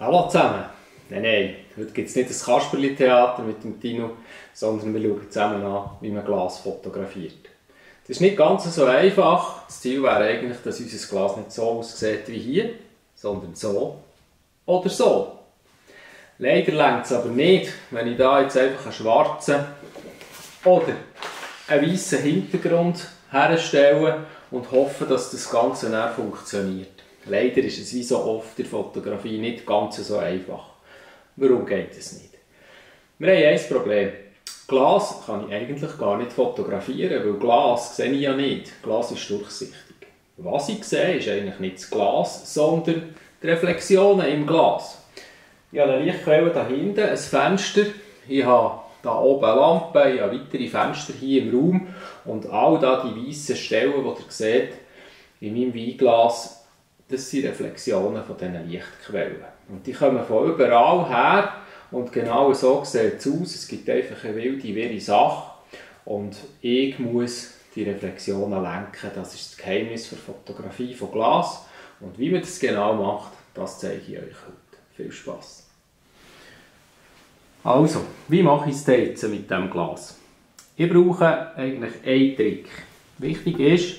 Hallo zusammen! Nein, heute gibt es nicht das Kasperli-Theater mit dem Tino, sondern wir schauen zusammen an, wie man Glas fotografiert. Das ist nicht ganz so einfach. Das Ziel wäre eigentlich, dass unser Glas nicht so aussieht wie hier, sondern so oder so. Leider reicht es aber nicht, wenn ich da jetzt einfach einen schwarzen oder einen weißen Hintergrund herstelle und hoffe, dass das Ganze dann funktioniert. Leider ist es wie so oft in der Fotografie nicht ganz so einfach. Warum geht es nicht? Wir haben ein Problem. Glas kann ich eigentlich gar nicht fotografieren, weil Glas sehe ich ja nicht. Glas ist durchsichtig. Was ich sehe, ist eigentlich nicht das Glas, sondern die Reflexionen im Glas. Ich habe eine Lichtquelle da hinten, ein Fenster. Ich habe da oben eine Lampe, ich habe weitere Fenster hier im Raum. Und all da die weißen Stellen, die ihr seht, in meinem Weinglas, das sind Reflexionen von diesen Lichtquellen. Und die kommen von überall her und genau so sieht es aus. Es gibt einfach eine wilde, wirre Sache und ich muss die Reflexionen lenken. Das ist das Geheimnis der Fotografie von Glas. Und wie man das genau macht, das zeige ich euch heute. Viel Spass! Also, wie mache ich es jetzt mit diesem Glas? Ich brauche eigentlich einen Trick. Wichtig ist,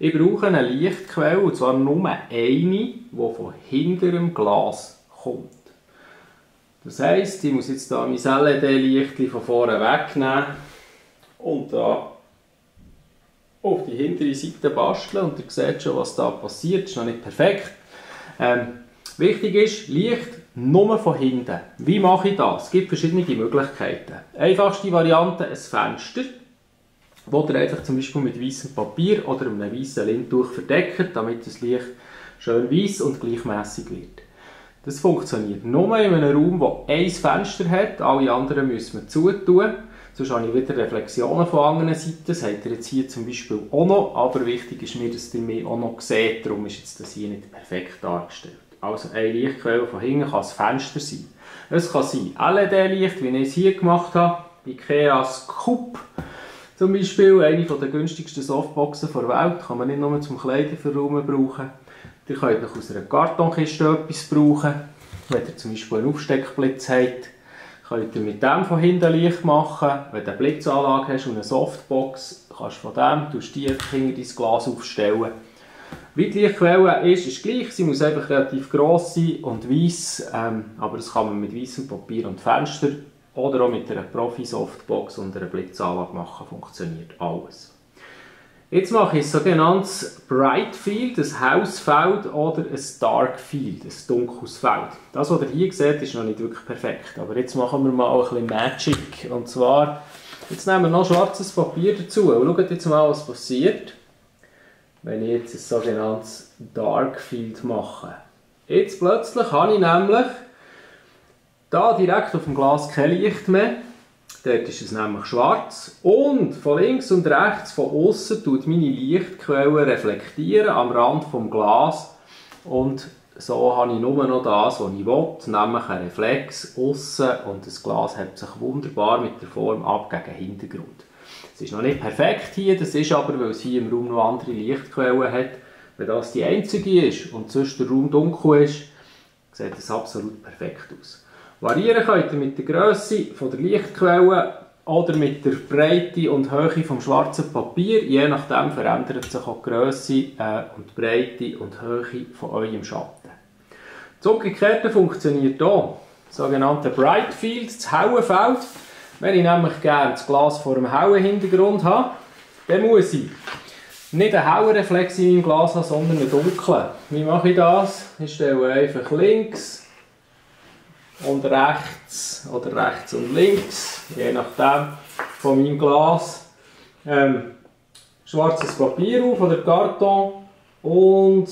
ich brauche eine Lichtquelle, und zwar nur eine, die von hinter dem Glas kommt. Das heisst, ich muss jetzt hier mein LED-Licht von vorne wegnehmen und da auf die hintere Seite basteln. Und ihr seht schon, was da passiert. Das ist noch nicht perfekt. Wichtig ist, Licht nur von hinten. Wie mache ich das? Es gibt verschiedene Möglichkeiten. Einfachste Variante, ein Fenster, wo ihr einfach zum Beispiel mit weißem Papier oder einem weißen Leintuch verdeckt, damit das Licht schön weiß und gleichmäßig wird. Das funktioniert nur in einem Raum, der ein Fenster hat, alle anderen müssen wir zutun. Sonst habe ich wieder Reflexionen von anderen Seiten. Das habt ihr jetzt hier zum Beispiel auch noch, aber wichtig ist mir, dass ihr mich auch noch seht, darum ist jetzt das hier nicht perfekt dargestellt. Also eine Lichtquelle von hinten kann das Fenster sein. Es kann sein LED-Licht, wie ich es hier gemacht habe, Ikeas Coupe. Zum Beispiel eine der günstigsten Softboxen der Welt, kann man nicht nur zum Kleidung verräumen brauchen. Ihr könnt noch aus einer Kartonkiste etwas brauchen. Wenn ihr zum Beispiel einen Aufsteckblitz habt, könnt ihr mit dem von hinten Licht machen. Wenn du eine Blitzanlage hast und eine Softbox, kannst du von dem die hinter dein Glas aufstellen. Wie die Lichtquelle ist gleich. Sie muss einfach relativ gross sein und weiss, aber das kann man mit weißem Papier und Fenster oder auch mit einer Profi-Softbox und einer Blitzanlage machen, funktioniert alles. Jetzt mache ich ein sogenanntes Bright Field, ein helles Feld oder ein Dark Field, ein dunkles Feld. Das, was ihr hier seht, ist noch nicht wirklich perfekt, aber jetzt machen wir mal ein bisschen Magic. Und zwar, jetzt nehmen wir noch schwarzes Papier dazu und schaut jetzt mal, was passiert, wenn ich jetzt ein sogenanntes Dark Field mache. Jetzt plötzlich habe ich nämlich da direkt auf dem Glas kein Licht mehr. Dort ist es nämlich schwarz. Und von links und rechts, von außen, tut meine Lichtquelle reflektieren am Rand des Glas. Und so habe ich nur noch das, was ich will, nämlich einen Reflex außen. Und das Glas hebt sich wunderbar mit der Form ab gegen den Hintergrund. Es ist noch nicht perfekt hier, das ist aber, weil es hier im Raum noch andere Lichtquellen hat. Wenn das die einzige ist und sonst der Raum dunkel ist, sieht es absolut perfekt aus. Variieren könnt ihr mit der Grösse der Lichtquelle oder mit der Breite und Höhe des schwarzen Papier. Je nachdem verändert sich auch die Grösse und die Breite und Höhe von eurem Schatten. Das Umgekehrte funktioniert hier. Das sogenannte Bright Field, das helle Feld. Wenn ich nämlich gerne das Glas vor einem hellen Hintergrund habe, dann muss ich nicht einen hellen Reflex in meinem Glas haben, sondern einen dunklen. Wie mache ich das? Ich stelle einfach links und rechts oder rechts und links, je nachdem von meinem Glas, schwarzes Papier auf oder Karton und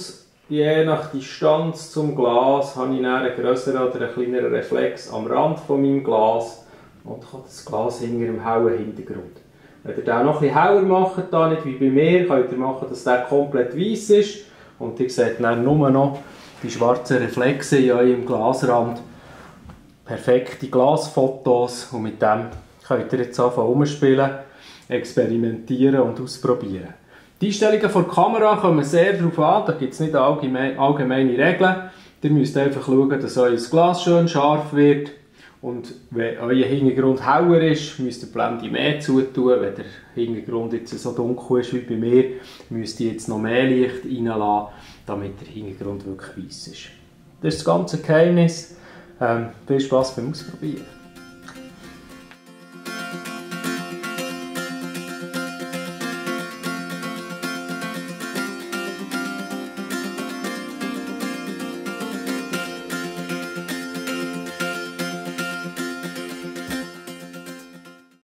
je nach Distanz zum Glas habe ich dann einen grösseren oder einen kleineren Reflex am Rand von meinem Glas und habe das Glas hinter einem hellen Hintergrund. Wenn ihr den noch etwas heller macht, da nicht wie bei mir, könnt ihr machen, dass der komplett weiß ist und ihr seht dann nur noch die schwarzen Reflexe in eurem Glasrand. Perfekte Glasfotos und mit dem könnt ihr jetzt anfangen rumspielen, experimentieren und ausprobieren. Die Einstellungen der Kamera kommen sehr darauf an, da gibt es nicht allgemeine Regeln. Ihr müsst einfach schauen, dass euer Glas schön scharf wird. Und wenn euer Hintergrund heller ist, müsst ihr die Blende mehr zutun. Wenn der Hintergrund jetzt so dunkel ist wie bei mir, müsst ihr jetzt noch mehr Licht reinlassen, damit der Hintergrund wirklich weiss ist. Das ist das ganze Geheimnis. Viel Spaß beim Ausprobieren.